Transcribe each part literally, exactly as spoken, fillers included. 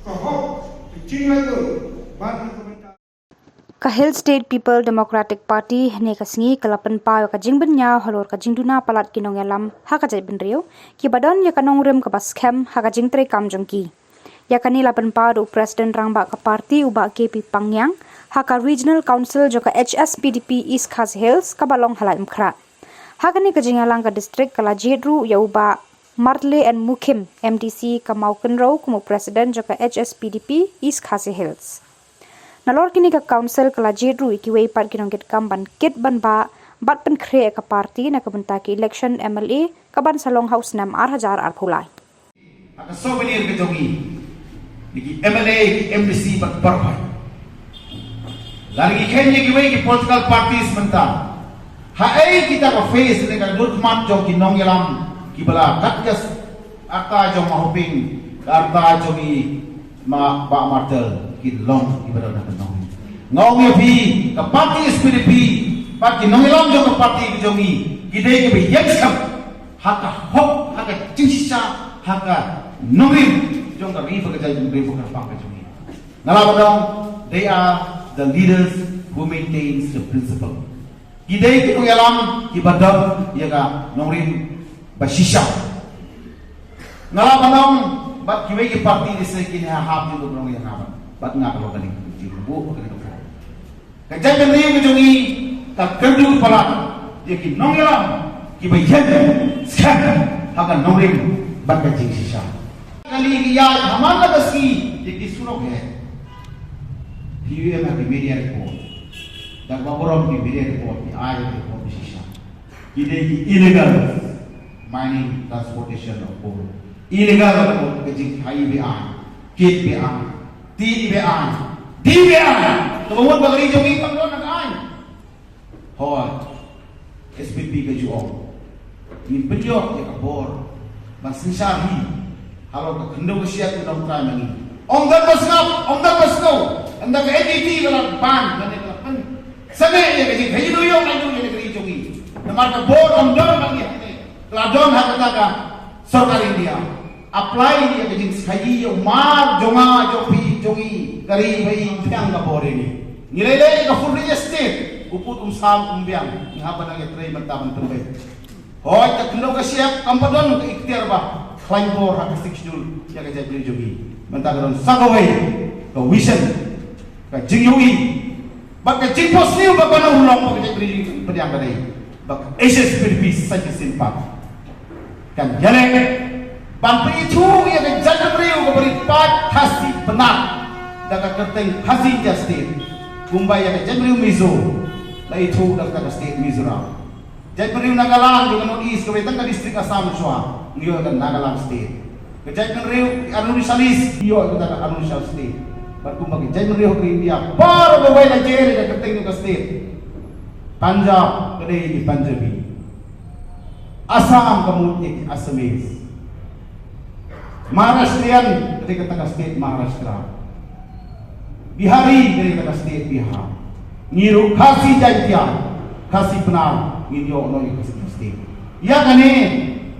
Ka hok, ka jinglai, ka bynta. Ka Hill State People Democratic Party hynne ka sngi ka la pynpaw ïa ka jingbynñiaw halor ka jingduna palat ki nongïalam ha ka jaitbynriew kiba don ïa ka nongrim kaba skhem ha ka jingtrei kam jong ki. Ïa kane la pynpaw da u President Rangbah ka party u Bah K P Pangngiang ha ka Regional Council jong ka H S P D P East Khasi Hills kaba long ha Laitumkhrah. Ha kane ka jingïalang ka district ka la jied ruh ïa u Bah Martle N Mukhim, M D C ka Mawkynrew kum u President jong ka H S P D P East Khasi Hills. Nalor kine ka Council ka la jied ruh ïa kiwei pat ki nongkitkam ban kit ban bah bad pynkhreh ïa ka party na ka bynta ka election M L A kaban sa long ha u snem ar hajar arphew lai. Ha ka souvenir ka jong ngi, ïa ki M L A, ki M D C bad baroh. Lada ngi kheiñ ïa kiwei ki political parties mynta, haei kita ka face ne ka dud khmat jong ki nongïalam kiba la kat ka rta jong ma Hoping, ka rta jong i ma Bah Martle, ki long kiba don ha ka nong. Nga ong ïa phi, ka party S P D P bad ki nongïalam jong ka party ka jong ngi, ki dei kiba ïeng skhem ha ka hok, ha ka jingshisha, ha ka nongrim jong ka ri bad ka jaitbynriew bad ka kyrpang ka jong ngi. Nga la ban ong, they are the leaders who maintains the principle. Ki dei ki nongïalam kiba don ïa ka nongrim ba shisha. Nga la ban ong, bad kiwei ki party lehse kine ha hap jingdon ïa nga bad, bad nga ka long kane ka jingbuh kane ka buh. Ka jaitbynriew ka jong ngi ka kyrduh palat ïa ki nongïalam kiba ïeng skhem ha ka nongrim bad ka jingshisha. Kali ki ïaid ha man la ka sngi ïa ki surok heh. Phi ïohi ha ki media report. Da kaba burom ki media report ki ai report shisha. Ki dei ki illegal mining, transportation of coal. Illegal ka jingkhaii be-aiñ, kit be-aiñ, tih be-aiñ, dih be-aiñ. Kaba mut ba ka ri jong ngi kam don na ka aiñ. Hooid, S P P ka ju ong, ngin pynïoh ïa ka bor ban synshar hi halor ka khyndew ka shyiap ki nongtrai ma ngi. Ym don ba sngap, ym don ba sngew. Ynda ka N G T ka la ban, lane ka la pyn Sangeh ïa ka jingkhaii ïa ka ri jong ngi. Namar ka bor kam don ma ngi hangne. Ka la don ha kata ka sorkar India. Apply ïa ka jingkhaii ïa u mar jong nga jong phi jong ngi. Ka ri ba ïeng biang ka bor ïa ngi. Ngi lei lei ka food rich state. U pud um sam um biang. Ngi hap ban ïa trei mynta ban pynbeit. Hooid, ka khyndew ka shyiap kam pat don ka ikhtiar ba khlaiñ bor ha ka Sixth Schedule ïa ka jaitbynriew jong ngi. Mynta ka don sa kawei ka vision, ka jingïohi bad ka jingphohsniew ba kano ruh long ba ka jaitbynriew pdiang ka dei ba ka H S P D P sa shisien pat kan ïaleh ban pynithuh ïa ka jaitbynriew kaba rit paid Khasi Pnar da ka kyrteng Khasi Jaintia State, kumba ïa ka jaitbynriew Mizo la ithuh da ka state Mizoram. Jaitbynriew Nagaland jong ka North East kaba tang ka district Assam shuwa ngi ïoh ka Nagaland State. Ka jaitbynriew Arunachal East ngi ïoh ka Arunachal State. Bad kumba ka jaitbynriew ka India baroh kawei la jer ïa ka kyrteng jong ka state. Punjab ka dei ki Punjabi. Assam ka mut ïa ki Assamese. Maharashtrian ka dei kata ka state Maharashtra. Bihari ka dei kata ka state Bihar. Ngi ruh Khasi Jaintia, Khasi Pnar ngin ïoh noh ïa ka state. Ïa kane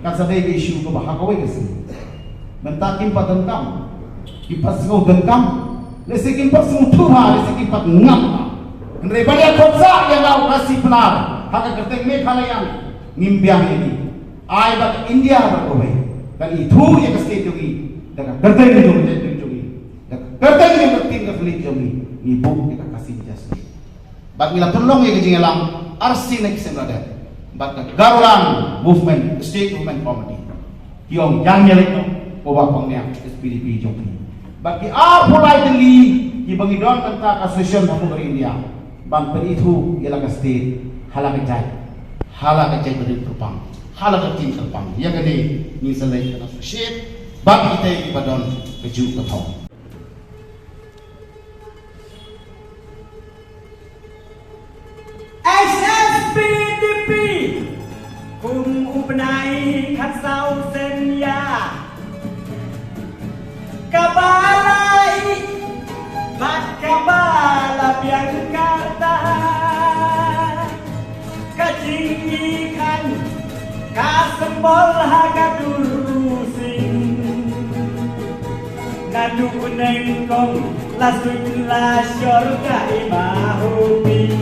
kan sa dei ka issue kaba ha kawei ka sngi. Mynta kim pat donkam, kim pat sngew donkam. Lehse kim pat sngewthuh bha, lehse kim pat ngam bha. Hynrei ban ïa khot sah ïa nga u Khasi Pnar ha ka kyrteng Meghalaya ngim biang ïa ki. Ai ba ka India baroh kawei kan ithuh ïa ka state jong ngi da ka kyrteng jong ka jaitbynriew jong ngi, da ka kyrteng jong ka ktien Katholik jong ngi. Ngi buh ïa ka Khasi Jaintia State. Bad ngi la pynlong ïa ka jingïalam arsien snem la dep bad ka Garoland Movement, State Movement Committee. Ki ong ïa ngi leit noh, ko Bah Pangngiang, S P D P jong ngi. Bad ki arphew lai tylli kiba ngi don mynta ka session ha ka ri India ban pynithuh ïa la ka state ha la ka jait, ha la ka jait ba dei kyrpang, ha la ka ktien kyrpang. Ïa kane ngin sa leit ka na session bad kita kiba don kajuh ka thong. H S P D P kum u bnai khatsaw sien ïa kaba la ïeh bad kaba la biang ka rta. Ka jingïakajia ka symbol ha ka dur u sing. Nukneng kong la sut la shor ka ima hopi.